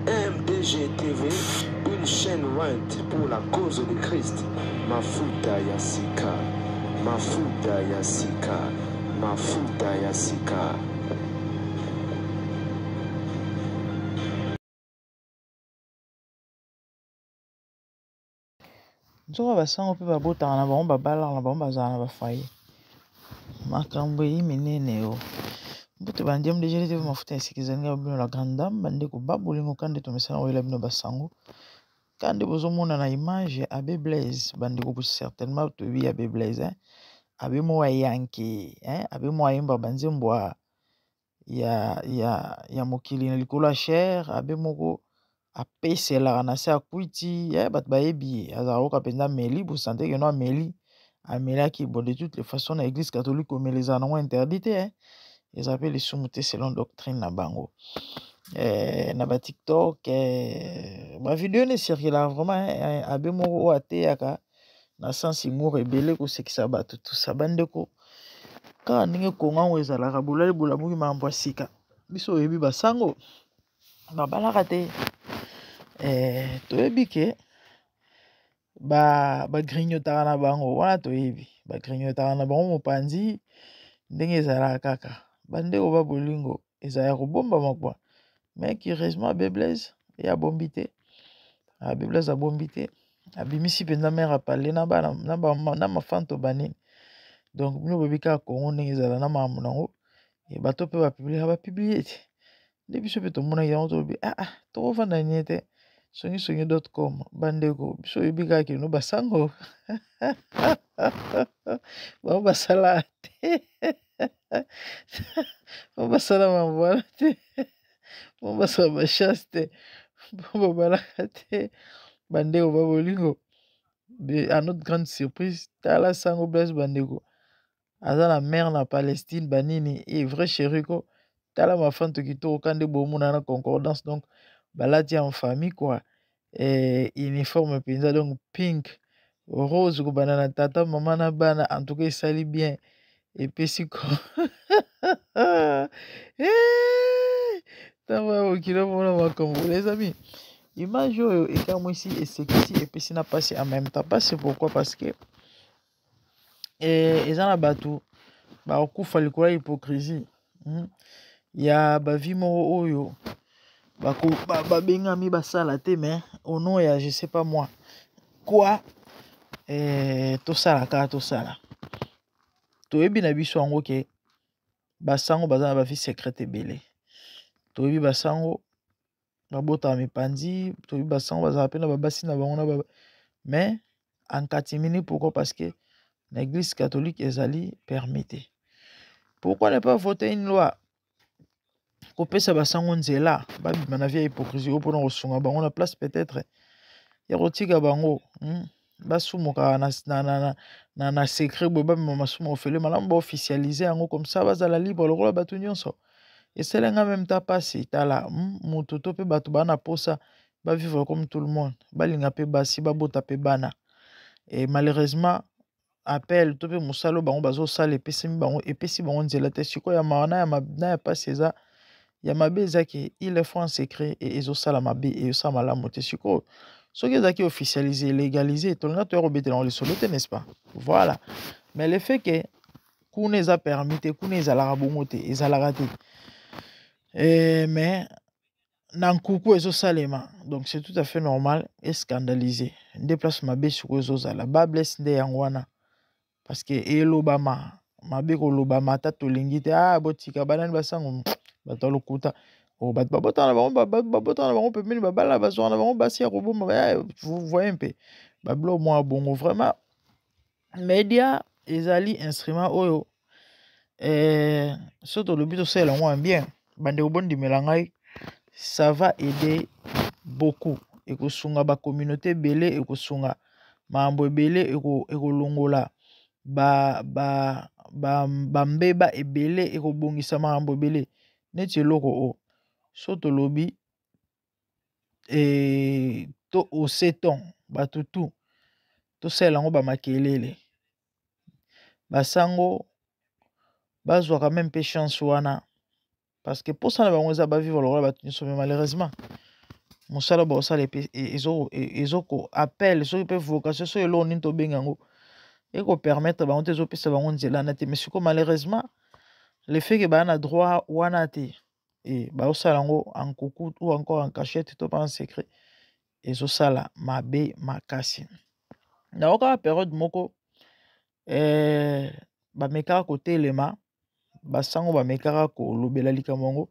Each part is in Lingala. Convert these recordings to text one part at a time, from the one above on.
MDG TV, une chaîne ointe pour la cause de Christ. Mafuta ya sika, mafuta ya sika, mafuta ya sika. Nzoka basango mpe babotaka na bango babalaka na bango bazala na bafoyer. Makambo eyi minene o. Mbote bandi MDG TV mafuta ya sika ezali nga bino la grande dame bandeko ba bolingo kande tomesana koyela bino basango. Kande bozomona na image ya Abbé Blaise bandeko bo certainement toyebi Abbé Blaise hein. Abbé moko ya yanke hein, Abbé moko ayemba banzembo ya mokili na likolo ya chair, Abbé moko apeselaka na se ya kwiti, bato bayebi ye, azalaka koyoka mpenza ameli, bosante ke no ameli, amelaki. Bon, de toutes les façons na église catholique komela ezala nango interdit te, hein. Eza pe lisumu te selon doctrine na bango. Na ba TikTok, ba vidéo ne circulaka vraiment, hein, abbé moko oyo ateyaka na sens humour ebele kosekisa bato tout ça. Bandeko, kaka ndenge Congo yango ezalaka, bolali bolamuki makambo ya sika. Biso oyebi basango babalaka te. Toyebi ke ba grignotaka na bango, wana toyebi ba grignotaka na bango mopanzi ndenge ezalaka kaka. Bandeko ba bolingo ezala ya kobombama quoi. Mais curieusement Abbé Blaise ye abombi te. Abbé Blaise abombi te. Abimisi mpenza mère apale na bana, na ba, na mafanto banini. Donc bino boyebi kaka Congo ndenge ezala na makambo nango. E bato mpe ba publier, ba publier te. Nde biso mpe tomonaki yango tolobi, ah, ah, tokovanda nie te. Songi songi dot com, bandeko, biso oyebi kaka kino basango. Bango basala te. Bango basala mambo wana te. Bango basala ba chasse te. Bango babalaka te. Bandeko ba bolingo. À notre grande surprise, tala sango Blaise bandeko. Aza na mère na Palestine banini et vrai chéri ko. Tala ma femme kitoko kande bomona na concordance donc balati en famille quoi. Et uniforme penza donc pink rose ko banana tata maman na bana en tout cas esali bien et pesi ko. Eh, tamba okilo mona makambo les amis. Image oyo ekamwisi esekisi epesi na pasi en même temps. Pasi pourquoi? Parce que eza na bato bakokufa likolo ya hypocrisie, Ya ba vie moko oyo babengami basala te, mais au nom ya je sais pas moi quoi, tosala kaka tosala. Toyebi na biso yango ke basango baza na ba vie secrète ebele. Toyebi basango babotaka mipanzi, toyebi basango bazala pe na babasi na bango na ba, mais en catimini. Pourquoi? Parce que l'église catholique ezali permis te. Pourquoi ne pas voter une loi kopesa basango nzela babima na vie ya hypocrisie oyo mpona kosunga bango na place peut-être ya kotika bango, basumuka na secret boye, babima masumu ofele malamu, baofficialize yango comme ça bazala libre lokola bato nyonso. Esalenga même ta pasi tala, moto to mpe bato baa na posa bavivre comme tout le monde, balinga mpe basi babota mpe bana. Et malheureusement appel to mpe mosala oyo bango bazosala epesi bango, epesi bango nzela te. Sikoyo ya mawa na ya na ya pasi eza ya mabe eza ke il est faut en secret et ezosala mabe, ezosala malamu te. Sikoyo soki ezalaki officialisé, légalisé, tolinga toya kobetela yango lisolo te, n'est-ce pas? Voilà. Mais le fait que kuna eza permis te, kuna ezalaka bongo te, ezalaka te. Mais na nkuku ezosalema, donc c'est tout à fait normal et scandalisé. Nde place mabe sikoyo ezozala, ba blesse nde yango wana, parce que elobama mabe kolobama ata tolingi te. Ah, botika banani basango bato ya lokuta. Oh, bato babotana na bango, babotana na bango pembeni, babala bazwaka na bango basi ya kobomba. Vous voyez mpe babilo mwa bongo. Vraiment media ezali instrument oyo, so tolobi tosalela yango en bien, bandeko bondimela ngai, ça va aider beaucoup. Ekosunga ba communauté ebele, ekosunga makambo ebele, ekolongola bambeba ebele, ekobongisa makambo ebele. Neti eloko oyo so tolobi to oseton bato tu tosalela yango bamakelele, basango bazwaka meme mpe chance wana, parce que mposa na bango eza bavivre lokola bato nyonso. Mais malheureusement mosala baosala ezoko appel soki mpe vocation, soki eloko nini tobenga yango, ekopermettre bango te, ezopesa bango nzela na te. Mais sikoyo malheureusement le fait ke baya na droit wana te, e baosala yango en coucou ou encore en cachette to pa en secret, ezosala mabe makasi. Naokaka période moko bamekaka kotelema, basango bamekaka kolobela likambo yango,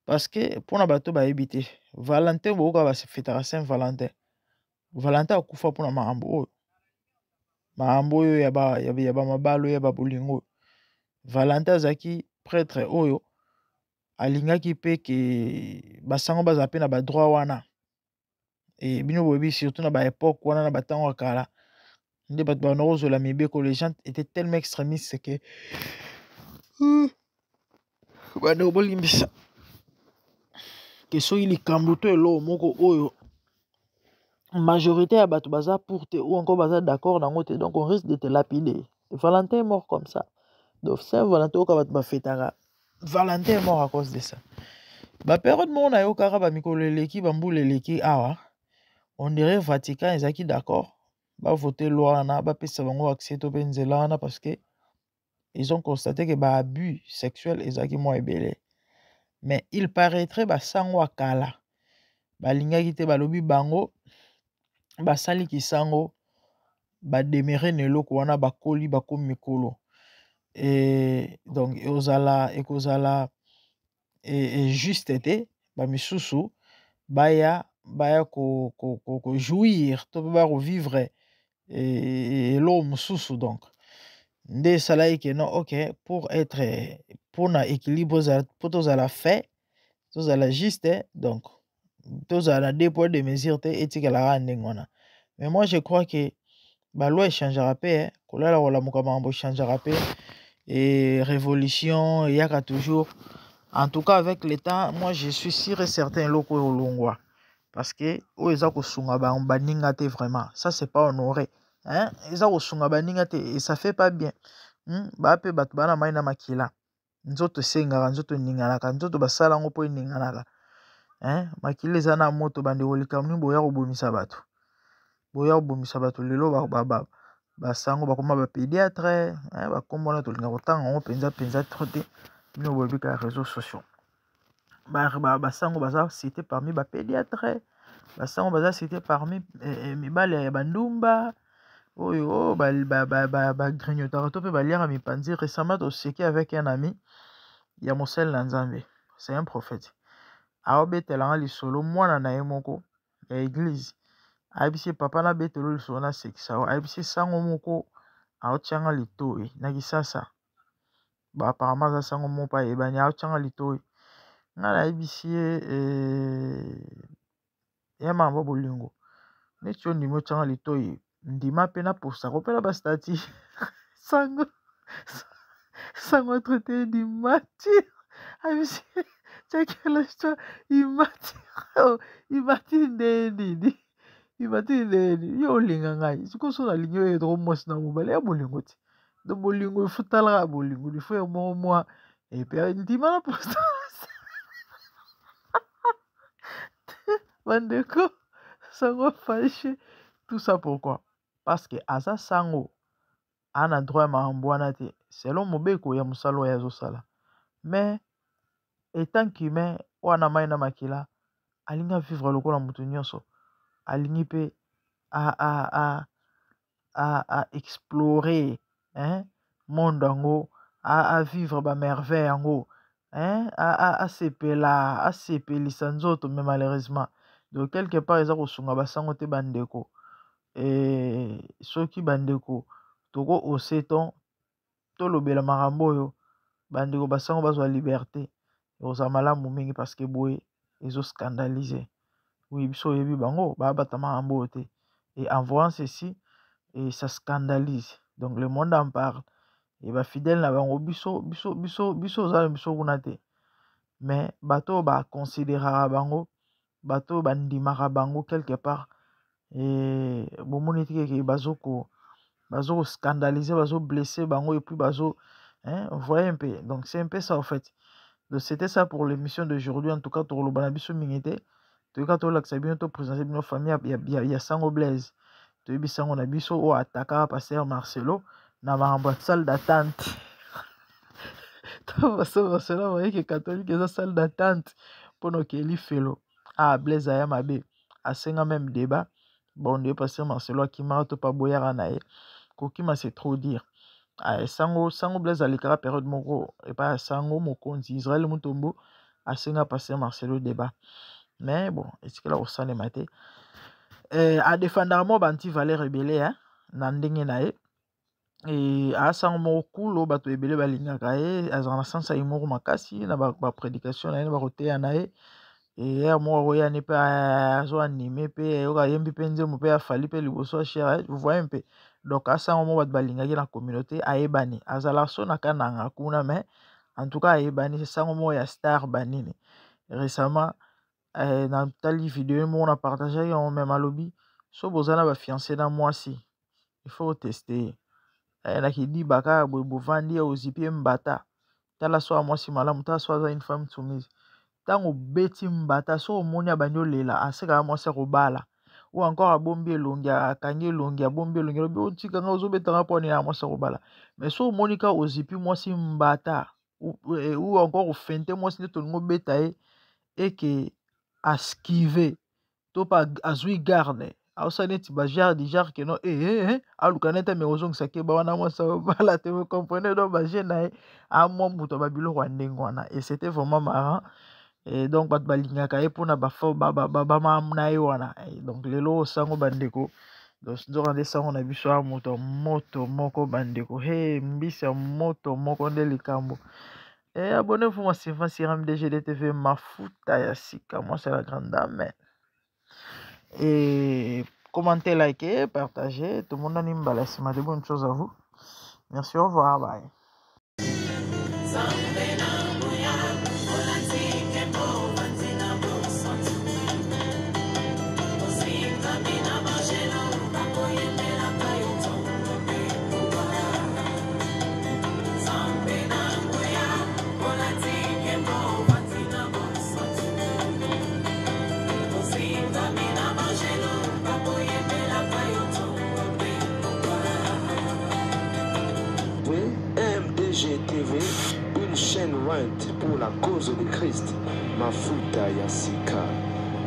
parce que mpona bato bayebi te, Valentin, boyoka bafetaka Saint Valentin. Valentin akufa mpona makambo oyo, makambo oyo ya bamabalo, ya babolingo oyo. Valentin azalaki prêtre oyo alingaki mpe ke basango bazala mpe na badroit wana. E bino boyebi, surtout na baépoque wana, na batango ya kala nde bato banda kozwela mibeko. Les gens étaient tellement extrémistes que, bandeko bolimbisa, ke soki likambo to eloko moko oyo majorité ya bato baza pour te ou encore baza d'accord nango te, donc on risque de te lapider. Valentin est mort comme ça. Donc Saint Valentin oyo bato bafetaka, Valentin est mort à cause de ça. Bapériode moko nayokaka, bamikolo eleki, bambula eleki awa, on dirait Vatican ezalaki d'accord bavote loi wana, bapesa bango accès to mpe nzela wana, parce que ils ont constaté que baabus sexuel ezalaki mwa ebele. Mais il paraîtrait basango ya kala balingaki te. Balobi bango basali kisango, bademere na eloko wana, bakoli, bakomi mikolo, e donc ekozala juste te bamisusu baya kojouir to mpe baya kovivre eloko mosusu. Donc nde esalaki ke non, ok, pour être mpona équilibre ezala, mpo tozala fait, tozala juste, donc tozala na deux poids deux mesures te, etikalaka ndenge wana. Mais moi je crois que baloi echangeaka mpe, kolala kolamuka makambo echangeaka mpe, et révolution eyaka toujours. En tout cas, avec le temps, moi je suis sûr et certain eloko oyo olongwa, parce que oyo eza kosunga baninga te. Vraiment, ça c'est pas honoré, hein? Eza kosunga baninga te et ça fait pas bien. Baa mpe bato baa na mai na makila, nzoto esengaka, nzoto eninganaka, nzoto basala yango mpo eninganaka, hein? Makila eza na moto. Bandeko, likambo nini boya kobomisa bato, boya kobomisa bato? Lelo basango bakoma bapédiatre, bakombo wana tolinga kotanga yango mpenza mpenza trop te. Bino boyebi kaka réseaux sociaux. Basango baza cité parmi bapédiatre, basango baza cité parmi mibale ya bandumba oyo bagrignotaka to mpe baliaka mipanzi. Récemment toseki avec un ami ya mosali na Nzambe, c'est un prophète, aobetelanga lisolo. Mwana na ye moko ya église ayebisi: "Papa, nabetelo lisolo, nasekisa yo." Ayebisi sango moko aotianga litoi na Kisasa. Ba apparemment aza sango moko mpe ayebani, aotianga litoi. Ngai nayebisi ye ya makambo bolingo neti yo ndimi otianga litoi, ndima mpe napostako mpe na bastatuts. Sango atraité d'immature. Ayebisi: "Quel âge toi, immature? Immature nde nini? Immature nde nini? Yo olinga ngai sikoyo, so nalingi oyo toko mwasi na mobali ya bolingo te. Donc bolingo efutalaka, bolingo il faut ya moko mwa epe ndima na posta." Bandeko, sango fâché. Tout ça pourquoi? Parce que aza sango, aa na droit ya makambo wana te selon mobeko ya mosala oyo azosala. Mais étant qu'humain wana, mai na makila, alingi avivre lokola moto nyonso, alingi mpe a explorer, hein, monde yango, avivre bamerveille yango, hein, asepela, asepelisa nzoto. Mais malheureusement, donc quelque part eza kosunga basango te. Bandeko, soki bandeko toko ose ton tolobela makambo oyo, bandeko basango bazwa liberté, ekozala malamu mingi, parce que boye ezoscandaliser. Oui, biso oyebi bango baabata makambo oyo te. Et en voyant ceci, et ça scandalise. Donc le monde en parle. Et ba fidèle na bango biso biso biso biso oza na biso kuna te. Mais bato oyo ba considéraka bango, bato oyo bandimaka bango quelque part, et bomoni te ke bazoko bazo scandaliser, bazo blesser bango et puis bazo, hein, vous voyez un peu. Donc c'est un peu ça en fait. Donc c'était ça pour l'émission d'aujourd'hui. En tout cas, tokoloba na biso mingi te. Toyoka tolakisa bino, toprésente bino famille ya Sango Blaise. Toyebi sango na biso oyo attaquaka pasteur Marcelo na makambo ya salle d'attente. To pasteur Marcelo abayeke catholique eza salle d'attente mpona okeli felo. Ah, Blaise aya mabe, asenga même débat. Bon, nde pasteur Marcelo akimaka to pa boyaka na ye. Kokima, c'est trop dire. Ah, sango Blaise alekaka période moko epai ya sango mokonzi Israël Mutombo, asenga pasteur Marcelo débat. Mais bon, etikala kosalema te. Adefendaka mwa ba anti-valeur ebele, hein, na ndenge na ye. E asango moko kulo bato ebele balingaka ye, azalaka na sansa ye moko makasi na baprédication na ye, na bakoteya na ye. E ere moko akoyani mpe azo animer mpe oyoka ayembi mpe nzembo mpe afali mpe liboso ya chaire, vous voyez mpe. Donc asango moko bato balingaki na communauté, ayebani, azala so na Kananga kuna, mais en tout cas ayebani, sango moko ya star banini. Récemment, natali video moko na partageaki yango même, alobi so boza na bafiancé na mwasi, il faut tester ye na kidiba kaka boye, bovandi, ozipi ye mbata, tala so ya mwasi malamu, tala so aza une femme soumise. Ntango obeti mbata, so omoni abandi olela, asekaka mwasi akobala, ou encore abombi elongi, akangi elongi, abombi elongi, alobi otikanga, ozobetanga mpo nini, ya mwasi akobala. Mais so omoni kaka ozipi mwasi mbata ou encore ofente mwasi nde tolingi obeta ye, eke aesquiver to mpe azwi garde, aosala neti bagenre du genre ke non, eh, aluka neti ameka ozongisa keba wana, mwasi akobala te. Vous comprenez? Donc baje na ye amwa moto ya babiloko ya ndenge wana, et c'était vraiment marrant. Et donc bato balingaka ye mpona bamamu na ye wana. Donc lelo osango bandeko, donc nzoka nde sango na biso ya moto moto moko bandeko, he mbisi ya moto moko nde likambo. Et abonnez-vous massivement sur MDGD TV, mafuta ya sika, moi c'est la grande dame. Et commentez, likez, partagez. Tout le monde a une de bonnes choses à vous. Merci, au revoir, bye. Nzambe na nguya, olatike mpo ovandi na bosantu, osingami na bangelo bakoyembelaka yo ntongo mpe pokwa. Nzambe na nguya, olatike mpo ovandi na bosantu, osingami na bangelo bakoyembelaka yo ntongo mpe pokwa. MDG TV, une chaîne ointe pour la cause de Christ. Mafuta ya sika,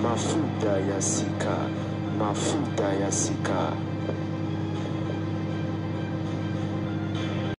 Mafuta ya sika, Mafuta ya sika.